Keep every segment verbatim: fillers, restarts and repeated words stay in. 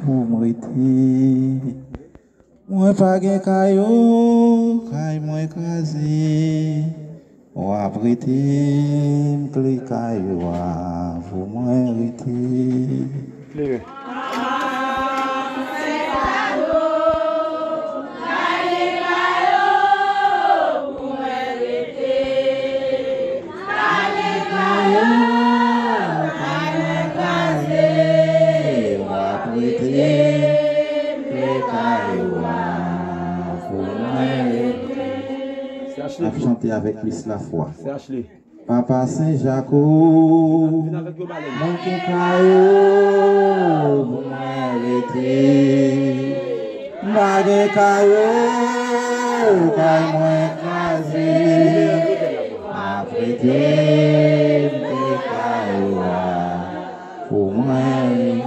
pou m rete. Mwen pa gen kay o, kay mwen kraze. W ap rete, m kle kay ou a, pou mwen rete. Leve. N ap chante avèk plis lafwa. Papa Sen Jako, mwen gen kay o, pou mwen rete. M pa gen kay o, kay mwen kraze. M ap rete, m gen kay ou a, pou mwen.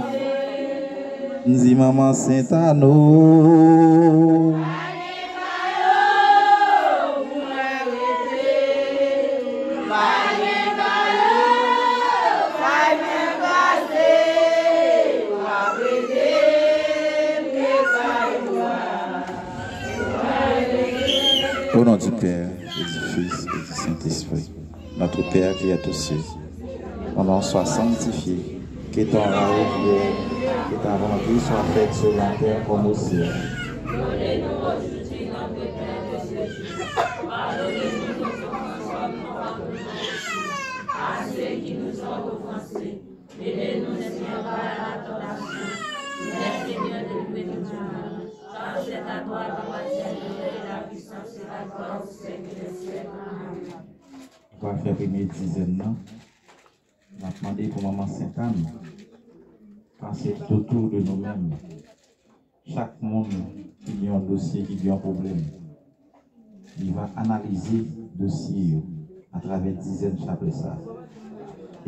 M di manman Sentano. Au nom du Père, et du Fils, et du Saint-Esprit. Notre Père qui es aux cieux, ton nom soit sanctifié, que ton règne vienne, que ta volonté soit faite sur la terre comme au ciel. Donnez-nous aujourd'hui notre pain de ce jour. Pardonnez-nous nos offenses comme nous pardonnons aussi à ceux qui nous ont offensés. Et ne nous laisse pas à la tentation, mais Seigneur, délivre-nous du mal. Car c'est à toi la gloire, la puissance et la gloire au siècle des siècles. Amen. Nou pral fè premye dizèn nan. N ap mande pou manman Sentàn pase tout otou de nou menm. Chak moun ki gen yon dosye, ki gen yon pwoblèm, li va analize dosye yo atravè dizèn chaplè sa.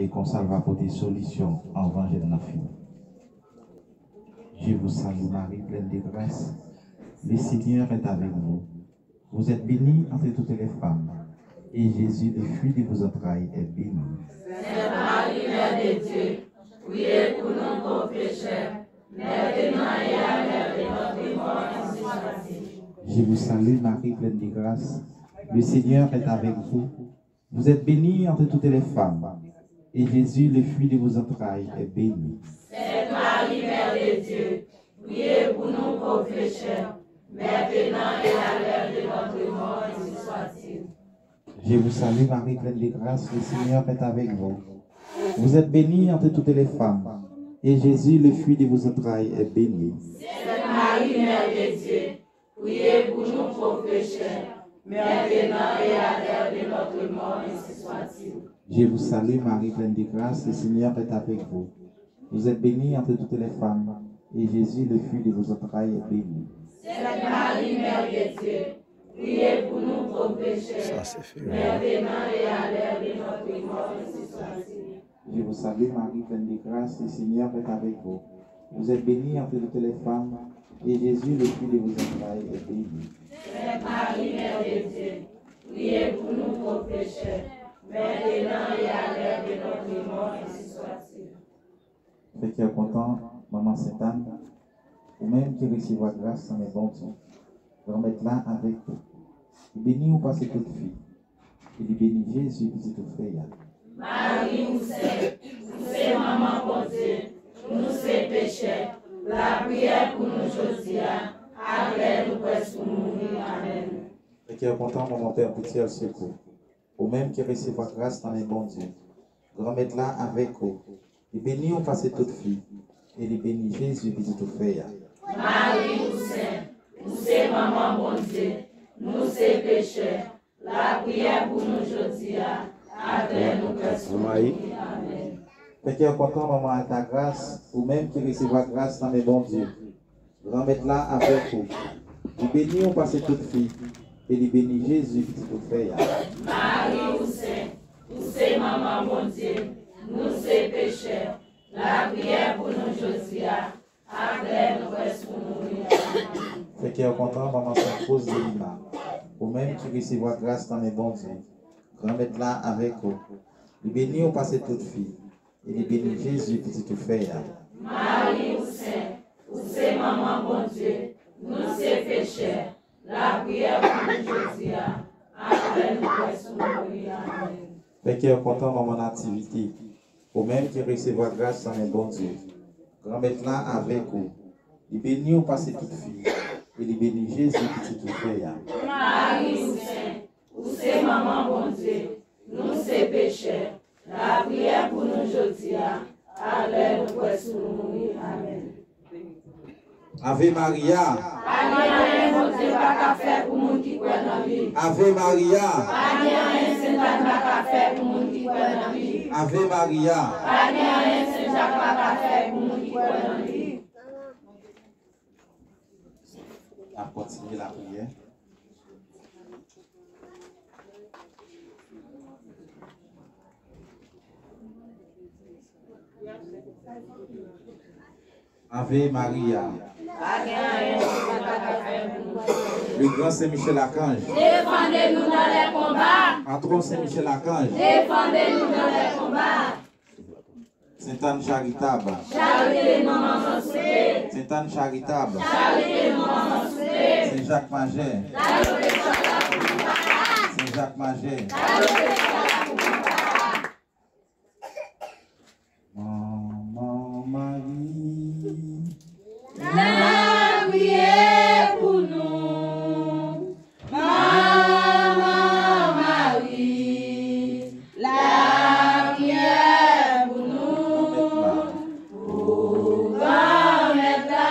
E konsa, l va pote solisyon anvan jèn nan fini. Je vous salue, Marie pleine de grâce, le Seigneur est avec vous. Vous êtes bénie entre toutes les femmes, et Jésus, le fruit de vos entrailles, est béni. Sainte Marie, Mère de Dieu, priez pour nous pauvres pécheurs, maintenant et à l'heure de notre mort, ainsi soit-il. Je vous salue, Marie pleine de grâce, le Seigneur est avec vous. Vous êtes bénie entre toutes les femmes, et Jésus, le fruit de vos entrailles, est béni. Sainte Marie, Mère de Dieu, priez pour nous pauvres pécheurs, maintenant et à l'heure de notre mort, ainsi soit-il. Je vous salue, Marie pleine de grâce, le Seigneur est avec vous. Vous êtes bénie entre toutes les femmes, et Jésus, le fruit de vos entrailles, est béni. Sainte Marie, Mère de Dieu, priez pour nous pauvres pécheurs, maintenant et à l'heure de notre mort, ainsi soit-il. Je vous salue, Marie pleine de grâce, le Seigneur est avec vous. Vous êtes bénie entre toutes les femmes, et Jésus, le fruit de vos entrailles, est béni. Sainte Marie, Mère de Dieu, priez pour nous pauvres pécheurs, maintenant et à l'heure de notre mort, ainsi soit-il. Je vous salue, Marie pleine de grâce, le Seigneur est avec vous. Vous êtes bénie entre toutes les femmes, et Jésus, le fruit de vos entrailles, est béni. Sainte Marie, Mère de Dieu, priez pour nous pauvres pécheurs, maintenant et à l'heure de notre mort, ainsi soit-il. Fè kè kontan, manman Sentàn, ou menm ki resevwa gras nan men Bondye. Granmèt la avèk ou. Li beni ou pase tout fi, e li beni Jezi, pitit ou fè a. Mari, ou sent, ou se manman Bondye, nou se pechè, lapriyè pou nou jodi a, ak lè nou prèske mouri. Amèn. Fè kè kontan, manman Pè Goutyèl Sekou. Ou menm ki resevwa gras nan men Bondye, Granmèt la avèk ou. Li beni ou pase tout fi, e li beni Jezi, pitit ou fè a. Mari, ou sent, ou se manman Bondye, nou se pechè, lapriyè pou nou jodi a, ak lè nou prèske mouri. Amèn. Fè kè kontan, manman Altagras, ou menm ki resevwa gras nan men Bondye. Granmèt la avèk ou. Li beni ou pase tout fi, e li beni Jezi, pitit ou fè a. Mari, ou sent, ou se manman Bondye, nou se pechè, lapriyè pou nou jodi a, ak lè nou prèske mouri. Amèn. Fè kè kontan, manman Sankoz Delima, ou menm ki resevwa gras nan men Bondye. Granmèt la avèk ou. Li beni ou pase tout fi, e li beni Jezi, pitit ou fè a. Mari, ou sent, ou Bondye, nou se pechè. Lapriyè pou nou jodi a, ak lè nou prè sou mouri. Amèn. Fè kè w kontan, manman Nativite. Ou menm ki resevwa gras nan men Bondye. Granmèt la avèk ou. Li beni w pase tout fi, e li beni Jezi, pitit ou fè a. Mari, ou sen, ou se manman Bondye. Nou se pechè. Lapriyè pou nou jodi a, ak lè nou prè sou mouri. Amèn. Ave Maria. Pa gen anyen Bondye pa ka fè pou moun ki kwè nan li. Ave Maria. Pa gen anyen Sentàn pa ka fè pou moun ki kwè nan li. Ave Maria. Pa gen anyen Sen Jak pa ka fè pou moun ki kwè nan li. N ap kontinye lapriyè. Ave Maria. Pa gen anyen Bondye pa ka fè pou nou. Le grand Saint Michel Archange. Défendez-nous dans les combats. Patron Saint Michel Archange. Défendez-nous dans les combats. Sentàn charitab. Charite nou an souple. Sentàn charitab. Charite nou an souple. Sen Jak Majè. Sen Jak Majè. Manman Mari. Lapriyè pou nou. Manman Mari, lapriyè pou nou, pou Granmèt la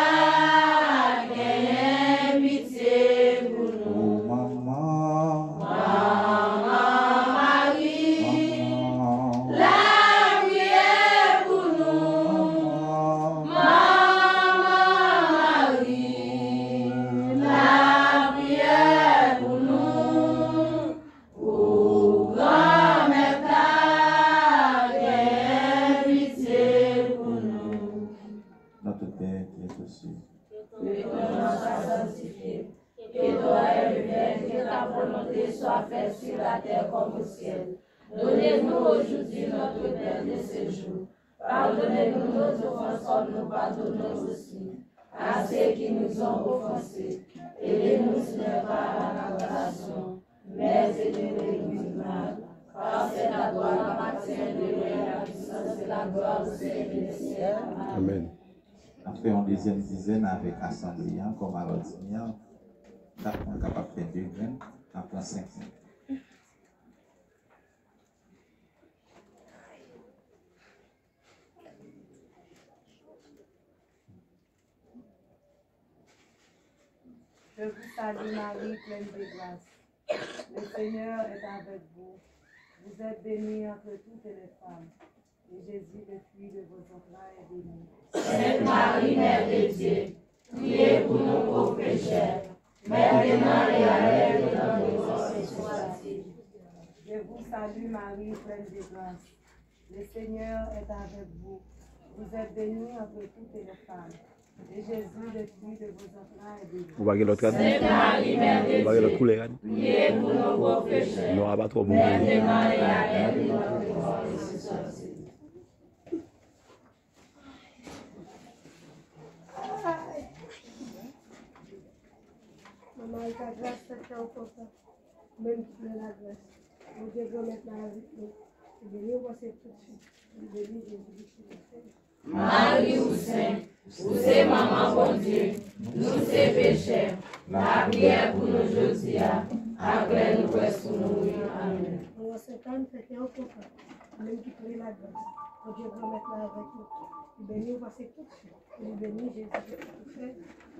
genyen pitye pou nou. Manman Mari, lapriyè pou nou. Manman Mari, lapriyè pou nou, pou Granmèt la genyen pitye pou nou. Notre Père qui es aux cieux. Que ton nom soit sanctifié. Que ton règne vienne, que ta volonté soit faite sur la terre comme au ciel. Donnez-nous aujourd'hui notre pain de ce jour. Pardonnez-nous nos offenses comme nous pardonnons aussi à ceux qui nous ont offensés. Et ne nous soumets pas à la tentation, mais délivre-nous du mal. Car c'est à toi qu'appartient le règne, la puissance et la gloire au siècle des siècles. Amen. N ap fè yon dezyèm dizèn avèk asanble a kòm alòdinè. Chak moun kapab fè de grenn, n ap pran senk grenn. Je vous salue Marie, pleine de grâce. Le Seigneur est avec vous. Vous êtes bénie entre toutes les femmes, et Jésus, le fruit de vos entrailles, est béni. Sainte Marie, Mère de Dieu, priez pour nous pauvres pécheurs, maintenant et à l'heure de notre mort. Ainsi soit-il. Je vous salue Marie, pleine de grâce. Le Seigneur est avec vous. Vous êtes bénie entre toutes les femmes. Et Jésus, le fruit de vos entrailles, est béni. Ou pa gen lòt rad? Ou pa gen lòt koulè rad? Non, a pa twò bon. Manman Alta Gras, fè kè w kontan. Menm ki plen lagras. Bondye Granmèt la avèk nou. Li beni w pase tout fi. Li beni Jezi ki sou tete. Mari, ou sen, ou se manman Bondye. Nou se pechè. Lapriyè pou nou jodi a, ak lè nou prè sou mouri. Amèn. Manman Sentàn, fè kè w kontan. Menm ki plen lagras. Bondye Granmèt la avèk nou. Li beni w pase tout fi. Li beni Jezi ki sou tete.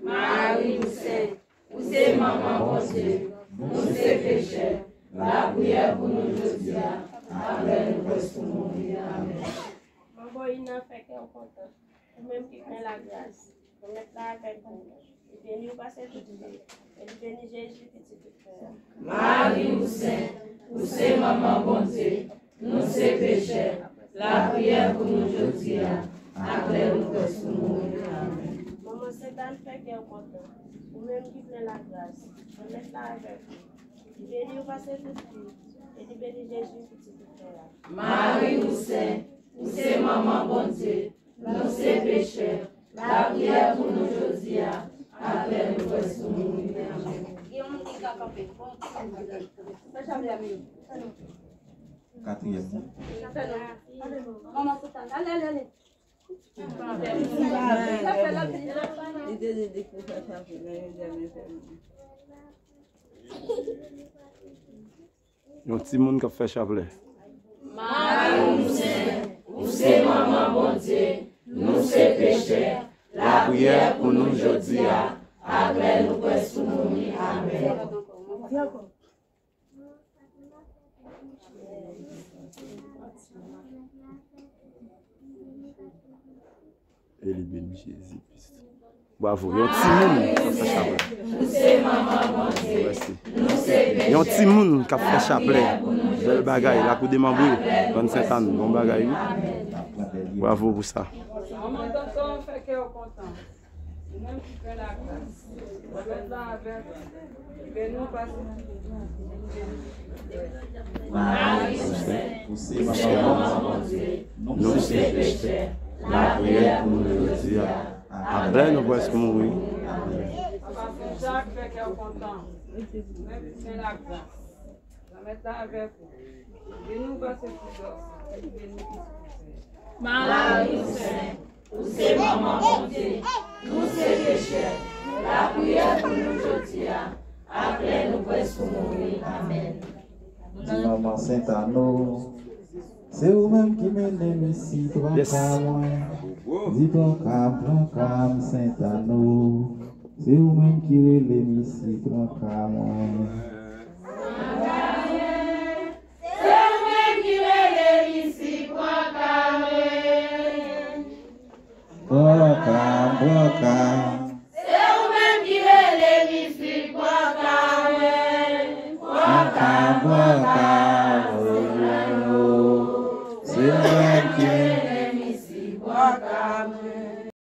Mari, ou sen, ou se manman Bondye, nou se pechè. Lapriyè pou nou jodi a, ak lè nou prè sou mouri. Amèn. Manman Ina, fè kè w kontan. Ou menm ki plen lagras, Granmèt la avèk ou. Li beni w pase tout fi, e li beni Jezi, pitit ou fè a. Mari, ou sen, ou se manman Bondye, nou se pechè, lapriyè pou nou jodi a, ak lè nou prè sou mouri. Amèn. Manman Sentàn, fè kè w kontan. Ou menm ki plen lagras, Granmèt la avèk ou. Li beni w pase tout fi, e li beni Jezi, pitit ou fè a. Mari, ou sen, ou se manman Bondye, nou se pechè, lapriyè pou nou jodi a, Katriyèm. Yon timoun k ap fè chaplè. Mari ou sen, ou se manman Bondye, nou se pechè, lapriyè pou nou jodi a, ak lè nou prèske mouri. Amèn. E li beni Jezi Kris. Bravo. Yon timoun k ap fè chaplè. Mèsi. Yon timoun k ap fè chaplè. Bèl bagay. Lakou demanbre. Bann Sentàn. Bon bagay, wi. Bravo pou sa. Manman tonton fè kè w kontan. Ou menm ki fè lagras. Remèt la avèk ou. Beni w pase tout. Mari ou sen, ou se manman Bondye, nou se pechè, lapriyè pou nou jodi a, ak lè nou prèske mouri. Papa Sen Jak fè kè w kontan. Ou menm ki fè lagras. Remèt la avèk ou. Beni w pase tout dòs. Beni w plis pou sè. Mari ou sen, ou se manman Bondye, nou se pechè, lapriyè pou nou jodi a, ak lè nou prèske mouri. Amèn. Di manman Sentano, se ou menm ki mennen m isi, pran ka mwen. Di pran ka m, pran ka m, Sentano. Se ou menm ki rele m isi, pran ka mwen. Se ou menm ki rele m isi, pran ka mwen. Pran ka m, pran ka m. Se ou menm ki rele m isi, pran ka mwen. Pran ka m, pran ka m. Se ou menm ki